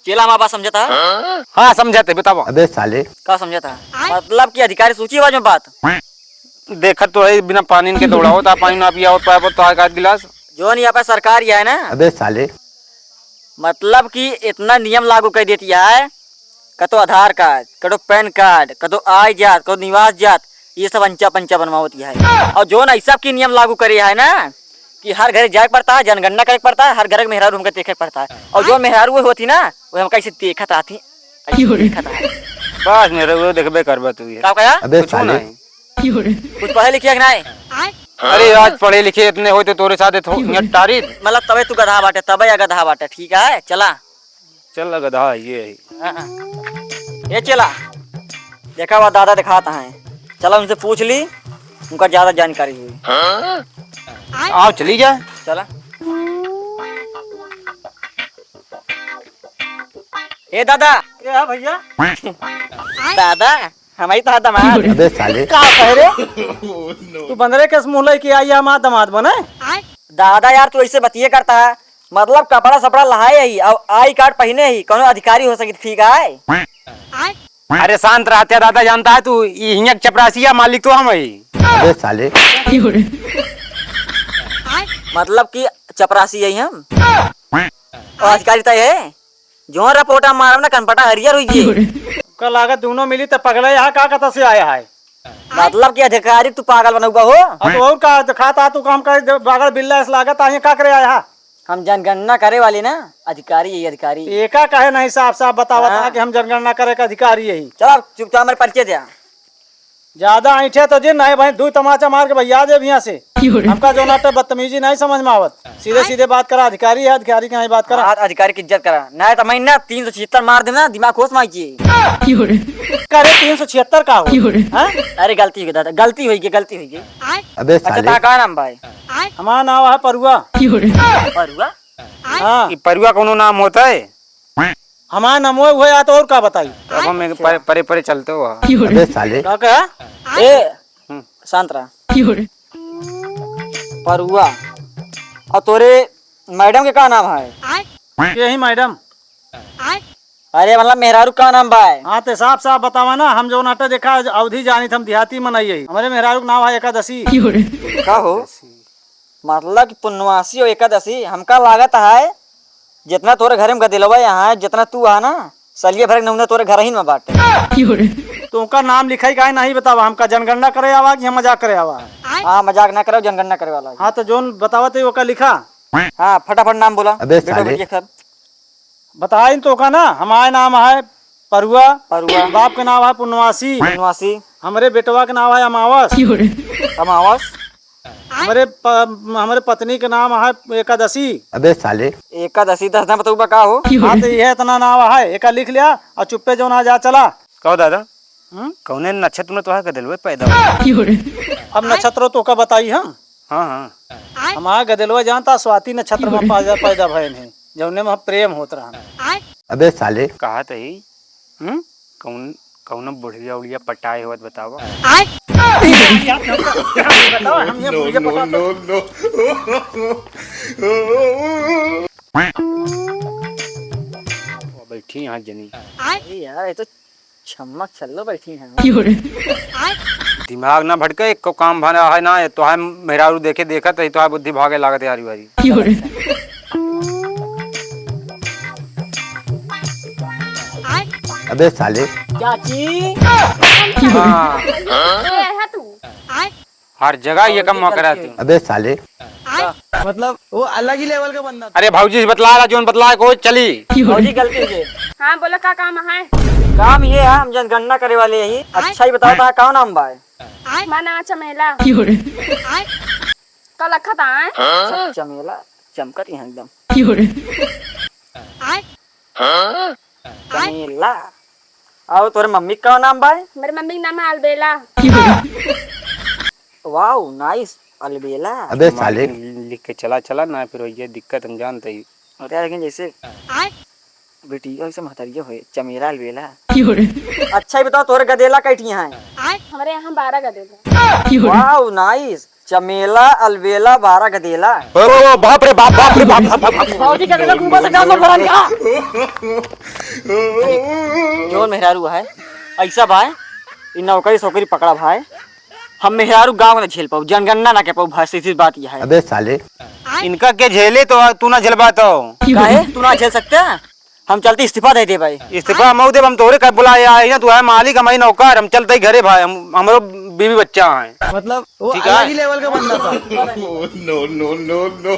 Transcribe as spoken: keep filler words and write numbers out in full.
चेला, हमार बात समझत ह? हाँ, समझत है, बतावा। अबे साले। का समझत ह? मतलब कि अधिकारी से ऊँची आवाज में बात। देखत तो है, बिना पानी इनके दौड़ावत, पानी ना पियावत, पाए तो आए का गिलास। जौन यहाँ पे सरकार ही है ना, अबे साले। मतलब कि इतना नियम लागू कर देती है, कतो आधार कार्ड, कतो पैन कार्ड, कतो आय जात, कतो निवास जात, ये सब अंचा पंचा बनवावती है। और जौन ऐसा की नियम लागू करे है ना, कि हर घरे जाए के पड़ता है, जनगणना करे के पड़ता है, हर घर के मेहरारू हमके देखे के पड़ता है। और जौन मेहरारू वो होती ना, वो हमका ऐसे देखत आती, ऐसे देखत आती। बस मेहरारू देखबे करबे तू ये। का कहा? अबे कुछ साले। नहीं। कुछ पढ़े लिखे कि नहीं? अरे आज पढ़े लिखे इतने होते तोरे साथ थो-, यहाँ टारी। मतलब तबे तू गधा बाटे, तबे या गधा बाटे, ठीक है, चला। चल गधा, ये है। हाँ। ए चेला, देखा हुआ दादा दिखाता है, चला उनसे पूछ ली, उनका ज्यादा जानकारी हुई। आओ चली जा। चला। ए दादा। क्या है भैया? दादा, हम ही तो दमाद। अबे साले। का कह रे? तू बंदरे के मुँह लेके आई है, हमार दमाद बने? दादा यार, तू ऐसे बतिये करता है, मतलब कपड़ा सपड़ा लहाए ही और आई कार्ड पहने ही, कौनो अधिकारी हो सके, ठीक है? अरे शांत रहते दादा, जानता है तू, ई हियाँ के चपरासिया मालिक तो हम ही। अबे साले। मतलब कि चपरासी यही हम? और अधिकारी तय है? जो रपोटा मारब ना, कनपटा हरियर हुई जी। का लागत दोनों मिली त पगला यहाँ का कथा से आया है? मतलब कि अधिकारी तू पागल बनौबा हो? अब और का दिखाता तू काम कर, बागल बिल्ला इस लागत आहे, का करे आया है? हम जनगणना करे वाली ना, अधिकारी यही अधिकारी। एका कहे नहीं साफ साफ बतावत हाँ। है कि हम जनगणना करे के अधिकारी यही। चल अब चुपचाप मेरे परिचय दे। ज्यादा ऐंठे तो जिन नहीं भाई, दुई तमाचा मार के भैया दे यहाँ से। हमका जो नाटक बदतमीजी नहीं समझ में आवत, सीधे सीधे बात करा, अधिकारी है, अधिकारी के नहीं बात करा। हाँ, अधिकारी की इज्जत करा, नहीं तो मैं ना तीन सौ छिहत्तर मार देना, दिमाग होश में आइए। करे तीन सौ छिहत्तर का हो? हाँ? अरे गलती हो गई दादा, गलती हो गई, गलती हो गई। अबे अच्छा, साले। ता का नाम भाई? हमारा नाम है परुआ। परुआ? हाँ। ई परुआ कोनो नाम होता है? हमार नमवे हुए या तो और का बताई? अब हम एक परे, परे, परे चलते हो। अबे साले। का कहा? ए, हम्म। शांत रहा। परुआ। और तोरे मैडम के का नाम है? यही मैडम। अरे मतलब मेहरारू का नाम बा? हाँ, ते साफ साफ बतावा ना, हम जो नाटक देखा अवधी जानी, हम देहाती मनई है। हमारे मेहरारू का नाम है एकादशी। का हो? मतलब कि पुनवासी और एकादशी, हमका लागत है, जितना तोरे घरे में गदेलवा यहाँ है, जितना तू है ना, सलिया भर के नमूना तोरे घर ही में बाटे। तो उनका नाम लिखाई काहे नहीं बतावा? हमका जनगणना करे आवा कि हम मजाक करे आवा? हाँ, मजाक ना करो, जनगणना करे वाला है। हाँ, तो जोन बतावत है, ओका लिखा। हाँ, फटाफट नाम बोला। अबे बेटा, साले। बेटिया सब। बताइन तो का ना, हमारे नाम है परुआ। परुआ। बाप के नाम है पुनवासी। पुनवासी। हमरे बेटवा के नाम है अमावस। अमावस। हमरे प-, हमरे पत्नी के नाम है एकादशी। अबे साले। एकादशी दस ना बताऊबा का हो? हाँ, तो यह इतना नाम है, एका लिख लिया और चुप्पे जो ना जा चला। कहो दादा, हम्म? कौने नक्षत्र में तोहार गदेलवे पैदा हुआ? अब नक्षत्र तो का बताई हम? हाँ, हाँ। हमार गदेलवा जानता स्वाति नक्षत्र में पैदा, पैदा भयन है, जौने में हम प्रेम होत रहन। अबे साले। कहा तही? हम्म? कौन, कौनो बुढ़िया उढ़िया पटाए होत बतावा। बतावा, हम ये बुढ़िया पटाते। बैठी यहाँ जनी। अरे यार, ये तो छम्मक छल्लो बैठी हैं। दिमाग ना भटके, एको काम भला है ना, ये तो है मेहरारू देखे देखत है, तो है बुद्धि भागे लागत यारी वारी। अबे साले। चाची। हाँ। ये है तू। हर जगह ये काम करा तू। अबे साले। मतलब वो अलग ही लेवल का बंदा था। अरे भौजी से बतला रहा, जोन बतला को चली। भौजी गलती हो गई। हाँ, बोलो का काम है? काम ये है, हम जनगणना करे वाले यही। अच्छा ही बताओ, तोहार का नाम बा? हमार नाम चमेला। का लखत आए? चमेला चमकत यहाँ एकदम। चमेला। और तोरे मम्मी का नाम बा? मेरे मम्मी का नाम है अलबेला। Wow, nice, अलबेला। अबे साले। लिख के चला, चला ना, फिर ये दिक्कत हम जानते ही। अरे यार, लेकिन जैसे बेटी, ऐसे महतरिया होए, चमेला अलबेला। अच्छा, ये बताओ, तोरे गदेला कै ठिया हैं? हमरे यहाँ बारह गदेला। वाओ, नाइस। चमेला, अलबेला, बारह गदेला। अरे बाप रे बाप, बाप रे बाप, बाप, बाप, बाप। भौजी के देखो, मुंह से गाल मत भरन का? जौन मेहरारू है, ऐसा भाई, इन नौकरी सोकरी पकड़ा भाई। हम मेहरारू गाँव ना झेल पाऊ, जनगणना ना कर पाऊ भाई, सीधी बात यह है। अबे साले। इनका के झेले तो तू ना झेलबा तो। काहे? तू ना झेल सकता? हम चलते इस्तीफा दे दे भाई। इस्तीफा हम दे, हम तोरे का बुलाए आए हैं, तू है मालिक, हमारी नौकर, हम चलते ही घरे भाई, हम, हमरो बीवी बच्चा है। मतलब वो ठीक है। अलग ही लेवल का बंदा था। No, no, no, no।